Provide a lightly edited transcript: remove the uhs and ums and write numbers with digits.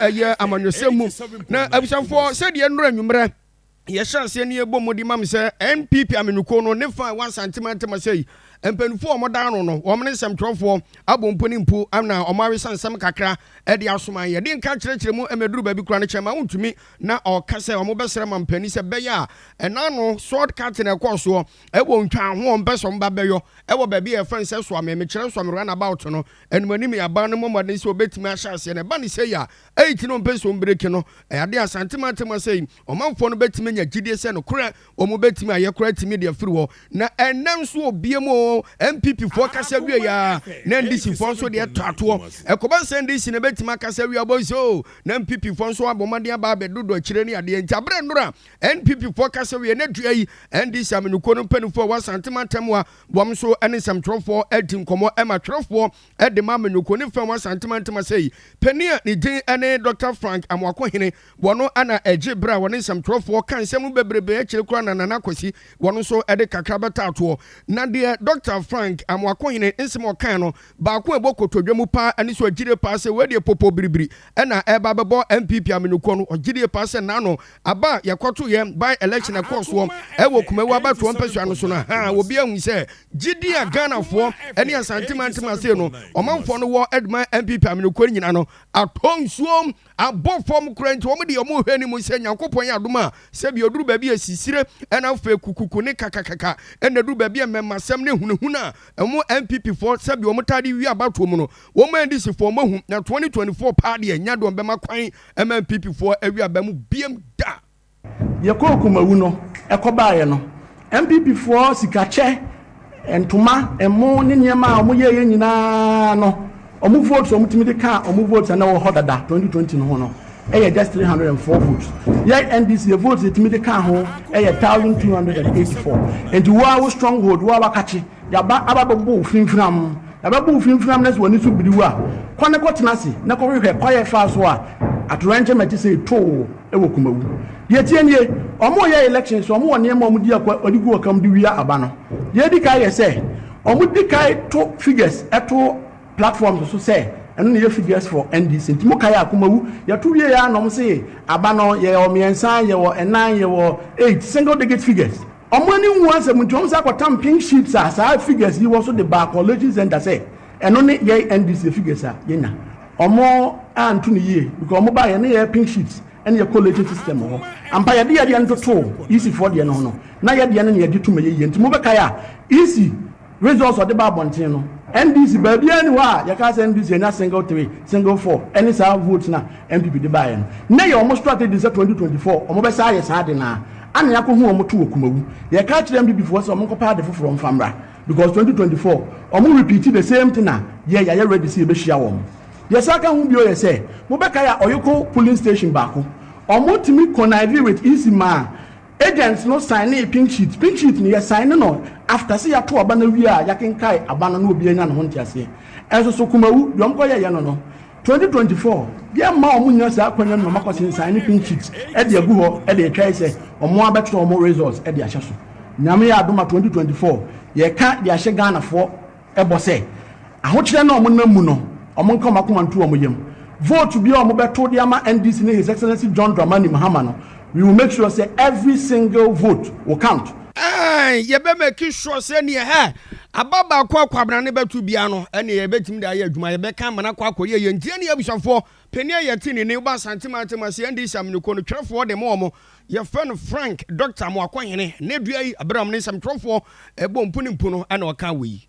Ɛyɛ amanyɔsɛm mu na abusuafoɔ, sɛdeɛ nnora anwummerɛ yɛhyɛ aseɛ ne yɛbɔ mu de mam sɛ NPP amanyɔkuo no ne fa a ɛwɔ Asante mantam ase yi, mpanimfoɔ a wɔda ano no, wɔn ne nsɛmtwerɛfoɔ abɔ mpo ne mpo na wɔn awesa nsɛm kakra de asoma. Yɛde nka kyerɛkyerɛ mu mmɛduru baabi koraa no kyɛn ma wontumi na ɔka sɛ wɔbɛsrɛ mampanin sɛ bɛyɛ a ɛna no sword cutting ɛkɔɔ soɔ ɛwɔ ntwa ho wɔn pɛ sɛ wɔn ba bɛyɔ ɛwɔ baabi a yɛfrɛ no sɛ Soame, mekyerɛ Soame roundabout no anim anim yɛ aban no mmɔ mmɔden sɛ wɔbɛtumi ahyɛ aseɛ na ɛba ne sɛ yi a ɛyi no mpɛ sɛ wɔn break no. Ɛyɛ adeɛ Asante mantam sɛ yi ɔmanfoɔ no bɛtumi anya gyidie sɛ nokorɛ wɔn bɛtumi ayɛ koraa tumi de afiri hɔ. Na ɛnɛ nso obie mu o, NPP foɔ kasa wie ya na NDC foɔ nso deɛ tɔ atoɔ. Ɛkɔba sɛ NDC na bɛtumi akasa wie abɔ nso o, na NPP foɔ nso abɔ mmɔden aba abɛdodo akyire ne adeɛ. Nti aberɛ nnora NPP foɔ kasa wie na dua yi, NDC amanyɔkuo no mpanimfoɔ a wɔ Asante mantam a wɔn nso ne nsɛmtwerɛfoɔ adi nkɔmmɔ ɛma twerɛfoɔ ɛde ma amanyɔkuo ne fɛn wɔ Asante mantam sɛ yi panin a ne din ne Dr Frank Amoakohene, wɔno ana ɛgye berɛ a wɔne nsɛmtwerɛfoɔ ka nsɛm no bebrebe akyire koraa na Nana Kwasi wɔno nso ɛde kakra bɛta atoɔ. Na deɛ Dr Frank Amoakohene nsɛm a ɔkan no baako a ɛbɔ kotodwe mu paa ɛne so agyire paa sɛ wɔdeɛ popo biribiri ɛna ɛba bɛbɔ NPP amanyɔkuo no. Ɔgyidie paa sɛ n'ano aba a yɛkɔto yɛ by election ɛkɔɔ soɔ ɛwɔ Kumawu abatoɔ mpɛsua no so no ha, obi ahu sɛ gyidi a Ghanafoɔ ɛne Asante mantam ase no ɔmanfoɔ no wɔ ɛdema NPP amanyɔkuo no nyinaa no atɔ nsuom abɔ fam kora. Nti wɔn deɛ wɔn hwɛ ne mu sɛ Nyankopɔn yɛ adom a, sɛbi oduru baabi a sisire ɛna afei kukuku ne kakakaka ɛna duru baabi a mmɛmasɛm ne hunahuna a ɛmo NPP foɔ sɛbi wɔn taade wi abatoɔ mu no, wɔn NDC foɔ wɔn ahu na 2024 paa deɛ nya deɛ wɔn bɛma kwan ɛma NPP foɔ awi aba mu biem da. Yɛkɔɔ Kumawu no, ɛkɔbaeɛ no, NPP foɔ sikakyɛ, ntoma, ɛmo ne nneɛma a wɔyɛeɛ nyinaa no, ɔmo votes a ɔmo de kaa ɔmo votes a na ɛwɔ hɔ dada 2020 no ho no ɛyɛ just 304 votes. Yɛ NDC yɛ votes yɛtumi de kaa ho ɛyɛ 1284. Nti wo a wo stronghold, wo a wakakye yaba aba bɛbɔ wo finfinam, yabɛbɔ wo finfinam na sɛ w'ani so biri wo a, kɔ ne kɔtena ase na kɔhwehwɛ kɔyɛ fa so a atorɛnkyɛm ɛte sɛ etoo ɛwɔ Kumawu. Deɛ tie nie, ɔmo yɛ election so, ɔmo wɔ nneɛma a ɔmo di akɔ ɔde gu ɔkam de wia aba no. Deɛ edi kan yɛ sɛ ɔmo di kan to figures ɛto platforms so sɛ ɛno na yɛ figures for NDC. Nti mo kae a, Kumawu yɛto wie ya na ɔmo se aba no yɛwɔ mmiɛnsa, yɛwɔ ɛnan, yɛwɔ eight single digit figures. Ɔmo ani nhu asɛm nti ɔmo sɛ akɔtam pink sheets a saa figures yi wɔ so de ba collation center sɛ ɛno ne yɛ NDC figures a yɛnya. Ɔmo anto ne yie because ɔmo ba yɛ ne yɛ pink sheets ɛne yɛ collation system wɔ hɔ ampa. Yɛde yɛdeɛ no toto EC foɔ deɛ no ho no na yɛdeɛ no ne yɛgye tom yɛ yie. Nti mobɛkae a, EC results ɔde ba abɔnten no, NDC baabiara ni hɔ a yɛka sɛ NDC anya single three, single four ɛne saa vote na NPP de baeɛ no. Ne yɛ ɔmo strategy sɛ 2024 ɔmo bɛsa ayɛ saa de naa ana yɛakɔhu ɔmo to wɔ Kumawu. Yɛka kyerɛ NPP foɔ sɛ ɔmo nkɔpɛ ade foforɔ mfa mmra because 2024 ɔmo repeat the same thing a yɛ yɛayɛ ready sɛ yɛbɛhyia wɔn. Yɛsa ka ho bio yɛ sɛ mobɛkae a, Ɔyoko polling station baako, ɔmo tumi connive with EC maa agents no sign ne pink sheet. Pink sheet no yɛ sign no after sɛ yɛato aba no wie a yɛakenkae aba no na obi anya ne ho nteaseɛ. Ɛnso so Kumawu deɛ ɔmo kɔyɛyɛ no 2024 deɛ mma ɔmo nya saa akonnwa no na ɔmo akɔ sensan ne pink sheet ɛde agu hɔ ɛde atwa sɛ ɔmo abɛtwerɛ ɔmo results ɛde ahyɛ so. Nyame yɛ adom a, 2024 yɛka de ahyɛ Ghanafoɔ ɛbɔ sɛ ahokyerɛ na ɔmo nam mu no, ɔmo nka ɔmo akoma nto ɔmo yam. Vote bi a ɔmo bɛto de ama NDC ne His Excellency John Dramani Mahama no, we will make sure say every single vote will count. Yɛbɛ make sure sɛ neɛ hɛ aba baako akɔ ne bɛto bia no ɛne yɛbɛtumi de ayɛ adwuma, yɛbɛka ama no akɔ akɔyɛ yɛ. Nti ɛne abusuafoɔ panin a yɛte ne ne woba Asante mantam ase NDC ameneko no twerɛfoɔ de ma ɔmo yɛfrɛ no Frank Dr Moakɔhene ne dua yi aberɛ a ɔmo ne nsɛmtwerɛfoɔ ɛbɔ mpu ne mpu no ɛna ɔka wɔ yi.